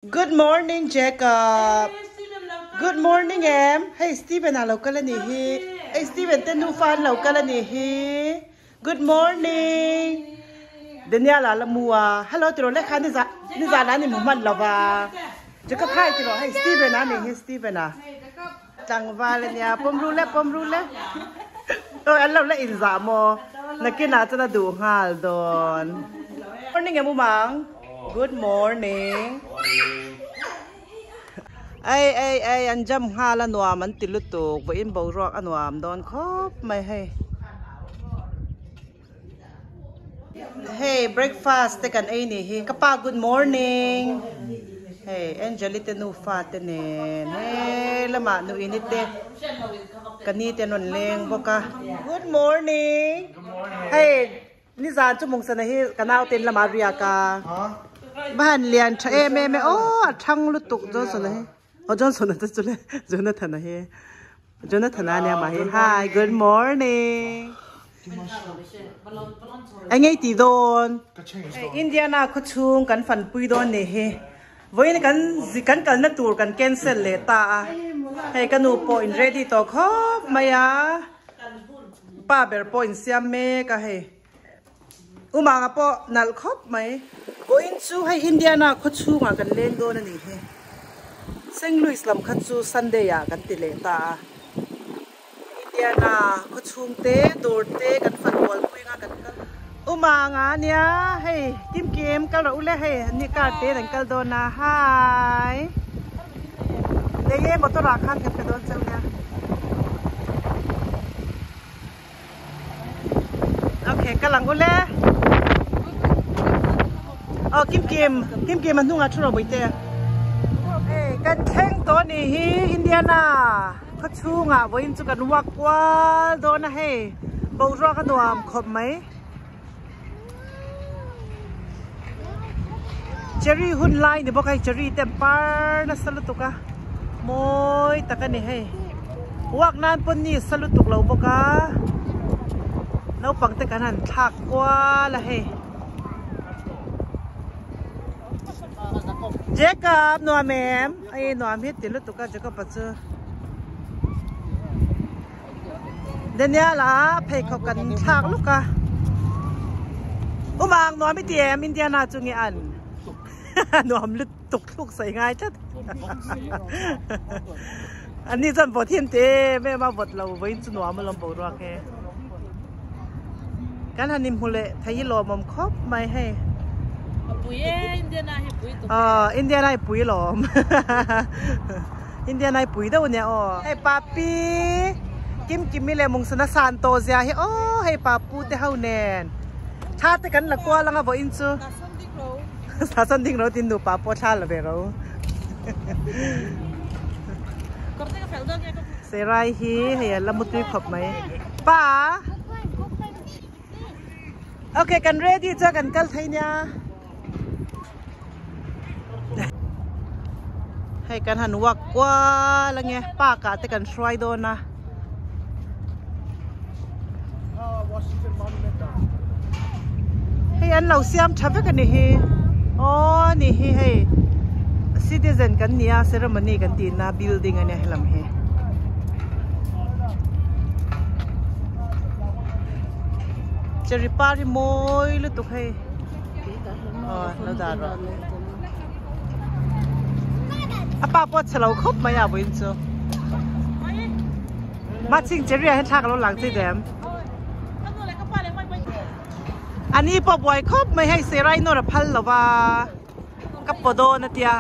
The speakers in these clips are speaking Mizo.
Good morning Jacob. Good morning em. Hei Steven a lo kal a nih hi. Hei Steven te nufa an lo kal a nih hi. Good morning. Daniel a la mu a. Hello tiraw leh kha ni zan ah ni mu hman lo va. Jacob hi tiraw hei Steven a nih hi Steven a. Tlangval a nia pawm ru le pawm ru le. Awi an lo la inzah maw? Nakinah chuan a duh nghal dawn. Morning em umang. Good morning. Ei ei ei an jam nghal a nuam an ti lutuk vawiin boruak a nuam dawn khawp mai hei. Hei breakfast te kan ei ni hi ka pa good morning hei Angeli te nufa te nen he lamah nu ini te ka ni te an rawn leng bawk a good morning hei nizan chu mungsana hi ka nau ten lamah a riak a va han lian tha em em e aw a thang lutuk Johnson a hi aw Johnson a te chu le Jonathan a hi. Jonathan a nia mah hi hi good morning eng ei tih dawn Indiana khaw chhung kan fan pui dawn nih hi vawiin kan kan kalna tur kan cancel leh ta a hei ka nu pawh in ready tawh khawp mai a pa ber pawh in siam mek a hei Umanga pawh nalh khawp mai. Vawiin chu hei Indiana khaw chhungah kan leng dawn a nih hi. Saint Louis lam kha chu Sunday ah kan ti leh ta a. Indiana khaw chhung te dawr te kan fan kualpui anga kan kal. Umanga nia hei Kim Kim kal rawh u le hei ni car te an kal dawn a hi. Nei e motor ah khan kan pe dawn cheu nia. Okay, ka lang ule. Oh, Kim Kim, Kim Kim an hnungah thu rawh Bawihte. Hey, kan thleng tawh ni hi Indiana khaw chhungah vawiin chu kan walk kual dawn a hei boruak a nuam khawp mai. Cherry hun lai ni bawk a hei cherry te an par nasa lutuk a mawi tak a ni hei walk nan pawn ni sa lutuk lo bawk a naupang te kan han thlak kual a hei Jacob nuam em hei nuam hi ti lutuk a Jacob a chu. Daniel a pheikhawk kan thlak luk a Umang nuam i ti em Indiana chu nge an nuam lutuk thluk sawi ngai tlat an ni chuan vawt hi an ti em em a vawt lo vawiin chu nuam alawm boruak he kan han inhmu leh thei hi lawmawm khawp mai hei Indiana hi pui lawm. Indian ai pui deuh ania aw. Hei papi Kim Kimi leh Mungsana san tawh zia hi aw hei papu te ho nen thla te kan la kual anga vawiin chu thla sawn ding ro tin nupa pawh thla la ve ro Serai hi hei a la mutui khawp mai pa ok kan ready chuan kan kal thei nia. Hei kan han walk kual ange park ah te kan hruai dawn a. Hei an lo siam tha vek ani hi aw ni hi hei citizen kan nia ceremony kan tih na building ania helam hi. Cherry par hi mawi lutuk hei. Aw lo dah rawh a pa pawh a chhe lo khawp mai a vawiin chu maching cherry ah hian thla ka lo lang chei dem a ni pawh buai khawp mai hei serai nawr a phal lo va ka paw dawn a tia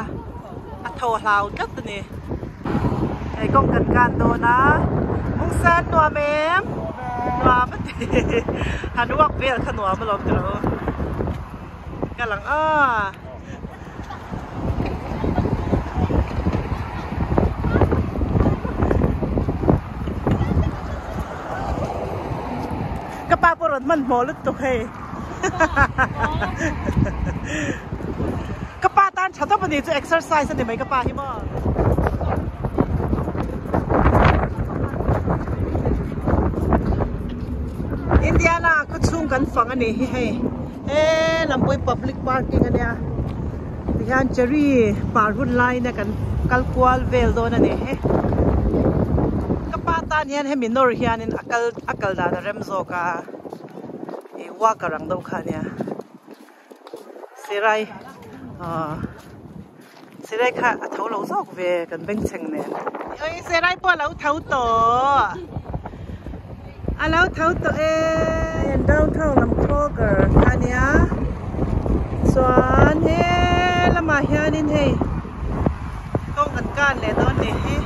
a tho hlau tlat a ni hei kawng kan kan dawn a mungsan nuam em nuam a ti han uak vel kha nuam alawm tiraw ka lang a ka pa pawh rawn hmanhmawh lutuk hei. Ka pa tan tha tawp a ni chu exercise a ni mai ka pa hi maw. Indiana khaw chhung kan fang a ni hi hei he lampui public parking a nia. Tihian cherry par hun laina kan kal kual vel dawn a ni he. Ka pa tan hian hemi nawr hianin a kal a kal dan a rem zawk a, ih walker ang deuh kha a nia. Sirai aw sirai kha a tho lo zawk ve kan bengchheng nen. Oi sirai pawh a lo tho tawh a lo tho tawh e. Downtown lam Kroger kha a nia chuan he lamah hianin hei kawng kan kan leh dawn nih hi.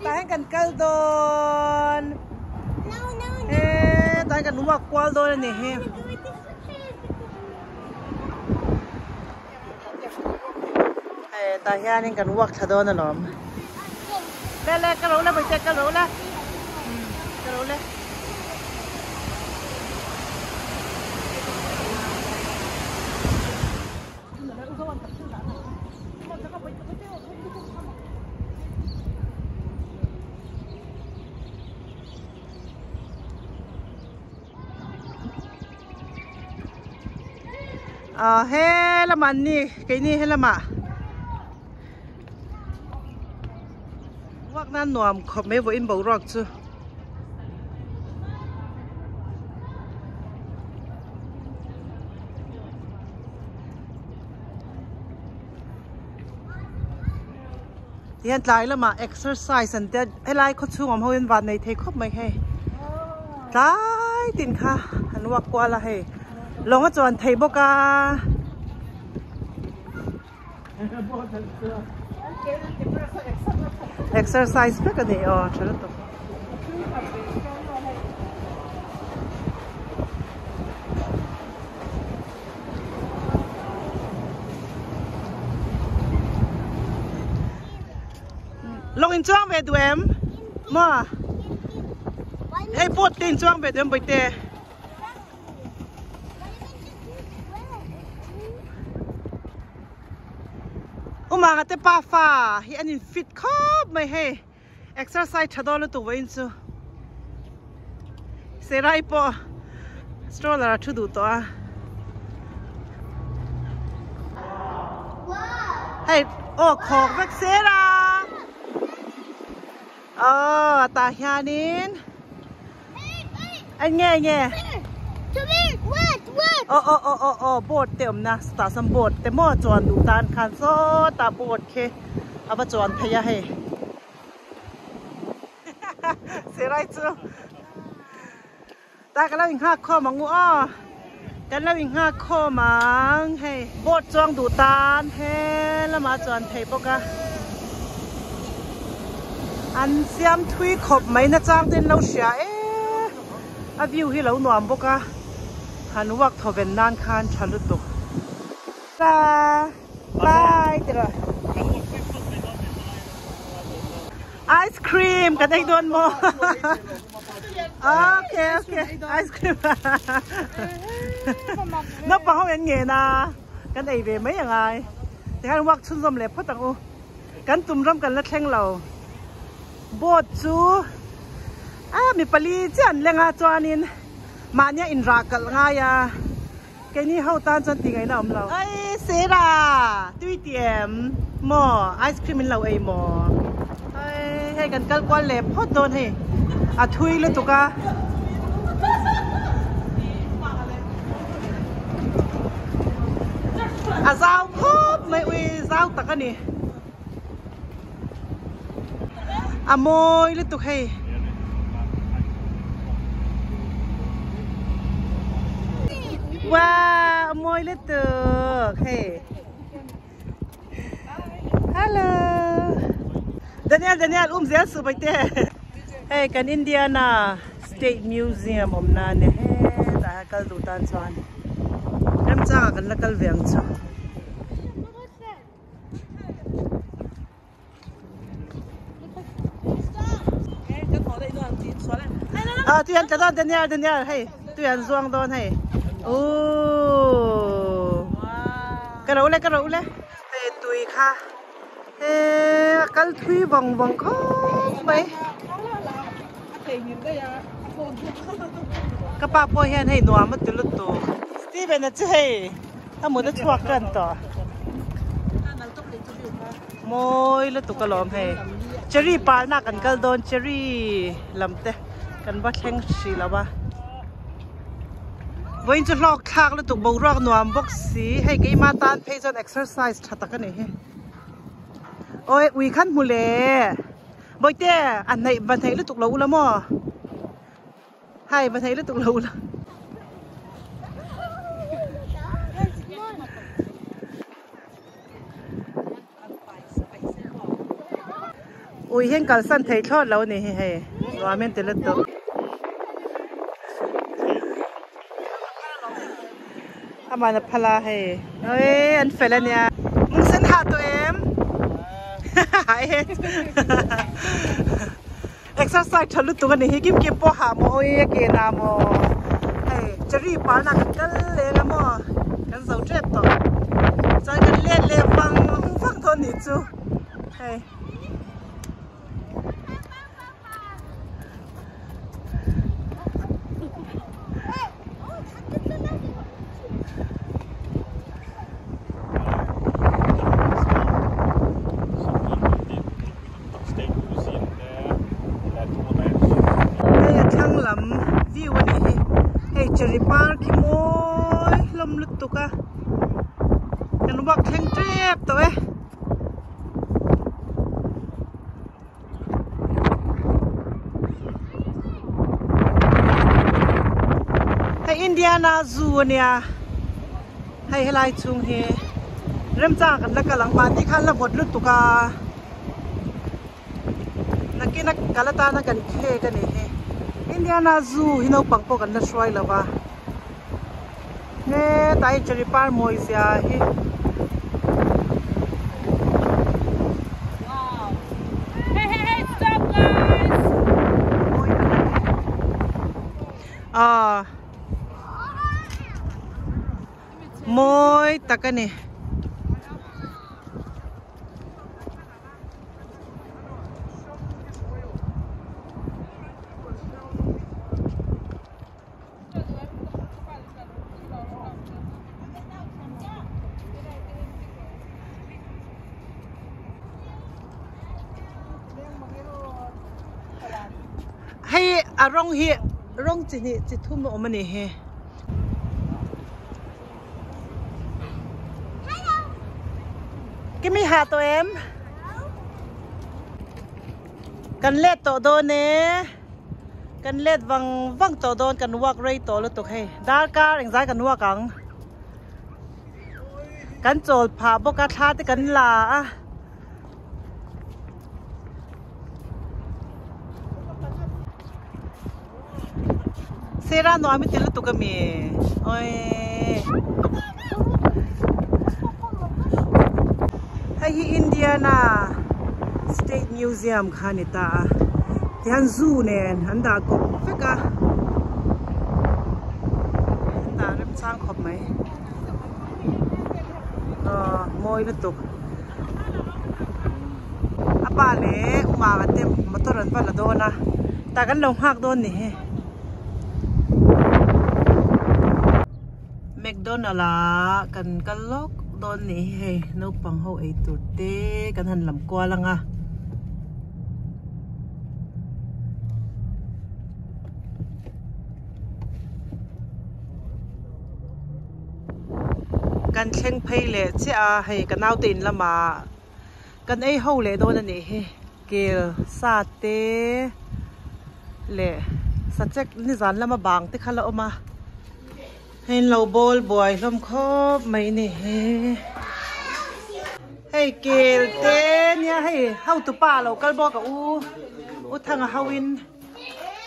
Tah hian kan kal dawn he tah hian kan walk kual dawn a ni hi. Hei tah hianin kan walk thla dawn alawm. Le le ka ro le Bawihte ka ro le ka ro le. Ah he lamah an ni keini he lamah walk nan nuam khawp mai vawiin boruak chu. Tihian tlai lamah exercise an tia helai khaw chhung awm ho hian van nei thei khawp mai hei tlai tin kha an walk kual a hei lawng a chuan thei bawk a. Exercise vek a ni aw tha lutuk. Lawng in chuang ve duh em? Maw? Hei boat te in chuang ve duh em Bawihte? Umanga te pafa hi an in fit khawp mai hei. Exercise tha dawn lutuk vawiin chu Serai pawh stroller a thu duh tawh a hei aw khawk vek Sera aw tah hianin eng nge nge aw aw aw aw aw boat te awmna tah sawn boat te maw chuan duh tan khan sawtah boat khi a va chuan phei a hei Sirai chu ta ka lo inghak khawm ang u aw kan lo inghak khawm ang hei boat chuang duh tan he lamah chuan phei bawk a an siam thui khawp mai na chang te an lo hria e a view hi lo nuam bawk a han walk thaw ven nan khan tha lutuk bye. Bye ti rawh. Ice cream kan ei dawn maw? Okay okay ice cream. Naupang ho an ngen a kan ei ve mai angai. Tikhan walk chhunzawm leh phawt ang u. Kan tum ram kan la thleng lo. Boat chu a mi pali chiah an leng a chuanin mahnia inrah kalh ngai a. Keini ho tan chuan tih ngaihna awm lo. Ai Sera tui ti em maw ice cream in lo ei maw ai hei kan kal kual leh phawt dawn hei a thui lutuk a. A zau khawp mai ui zau tak a ni. A mawi lutuk hei. Wow, a mawi lutuk hei. Hello. Daniel, Daniel, um zel su bai te. Hei kan Indiana State Museum awm na ania hetah hian kal duh tan chuan remchangah kan la kal ve ang chu. Ah, tui an tla dawn Daniel, Daniel, hei tui an zuang dawn hei. Ooh ka ro le ka ro le hei tui kha he a kal thui vawng vawng khawp mai ka pa pawh hian hei nuam a ti lutuk Steven a chu hei a mut a chhuak tan tawh mawi lutuk alawm hei cherry parna kan kal dawn cherry lam te kan va thleng hrih lo a. Vawiin chu hlawk thlak lutuk boruak nuam bawk si hei keima tan phei chuan exercise tha tak a ni hi awi ui khan hmu le bawihte a hnaih va hnaih lutuk lo ula maw hai va hnaih lutuk lo ula. Ui hian kalsan thei thlawt lo a ni hi hei nuam hian ti lutuk. Aman a phal a hei oi an fel a nia. Mung sen hah tawh em? Exercise tha lutuk a ni hi kim kim pawh hah maw oi a ke na maw hei cherry parna kan kal leng a maw kan zo tep tawh chuan kan let leh vang vang dawn nih chu hei. Hei a thlang lam view a nih hi hei cherry park hi mawi hlawm lutuk a kan walk thleng tep tawh e. Hei Indiana Zoo a nia. Hei helai chhung hi remchang kan la kal ang mahni khan la vawt lutuk a nakin a kal atana kan khek a ni hi Indiana Zoo hi naupang pawh kan la hruai lo va hetah hi cherry par mawi zia hi. Mawi tak a ni. Hei a rawng hi rawng chi hnih chi thum a awm a ni hi. Kimi ha tawh em? Kan let tawh dawn e. Kan let vang vang tawh dawn kan walk rei tawh lutuk hei. Darkar engzai kan walk ang. Kan chawl phah bawk a thla te kan la a. Sera nuam i ti lutuk ami oi hei hi Indiana State Museum kha a ni ta a tihian zoo nen an dah kawp vek a an dah remchang khawp mai aw mawi lutuk a pa leh umanga te motor an va la dawn a tah kan lo nghak dawn ni hi McDonald ah kan kal lawk dawn ni hi hei naupang ho ei tur te kan han lam kual ang a. Kan thleng phei leh chiah a hei ka naute in lamah kan ei ho leh dawn a nih hi kel sa te leh sachek nizan lama bang te kha la awm a hei an lo bawl buai hlawm khawp mai a ni hi hei kel te nia hei hotupa a lo kal bawk a u u thanga ho in.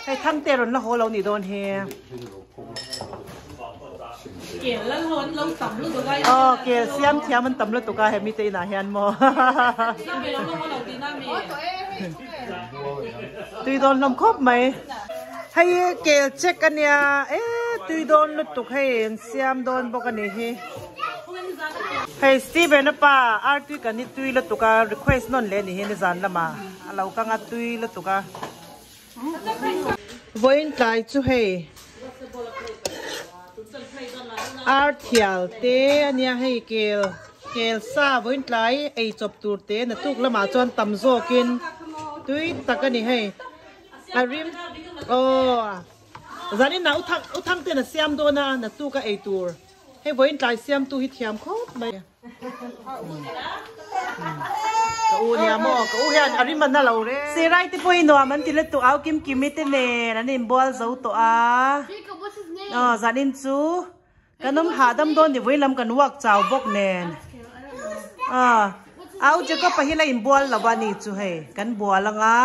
Hei Thangte rawn la haw lo nih dawn hi. Kel lal ho an lo tam lutuk a. Aw kel siam thiam an tam lutuk a hemi te inah hian maw. Tui dawn hlawm khawp mai. Hei kel check a nia e tui dawn lutuk hei an siam dawn bawk a nih hi. Hei Steven a pa artui kan hi tui lutuk a request nawn leh a nih hi nizan lamah a lo kang a tui lutuk a. Vawiin tlai chu hei ar thial te a nia hei kel kel sa vawiin tlai ei chawp tur te naktuk lamah chuan tam zawkin tui tak a ni hei a rim aw zanin ah u thang u thang ten a siam dawn a naktuk a ei tur hei vawiin tlai siamtu hi thiam khawp mai. Ka u nia maw ka u hian a rim a na lo reng. Sirai te pawh hi nuam an ti lutuk au kim kimi te nen an inbual zo tawh a. Aw zanin chu kan awm hahdam dawn ni vawiin lam kan uak chau bawk nen. Aw au Jacob a hi la inbual lo a ni chu hei kan bual anga.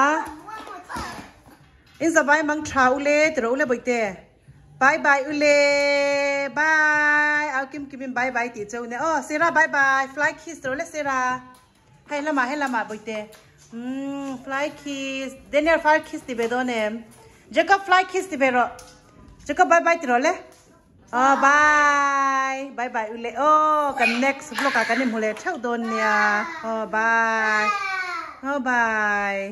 In zavai mang tha ule tiraw ule bawihte. Bye bye ule bye au kim kim in bye bye tih cheu nia aw Sera bye bye fly kiss tawh le Sera hei lamah hei lamah bawihte umm fly kiss Daniel fly kiss ti ve dawn em Jacob fly kiss ti ve rawh Jacob bye bye ti rawh le aw bye bye bye ule aw kan next vlog ah kan inhmu leh theuh dawn nia aw bye aw bye.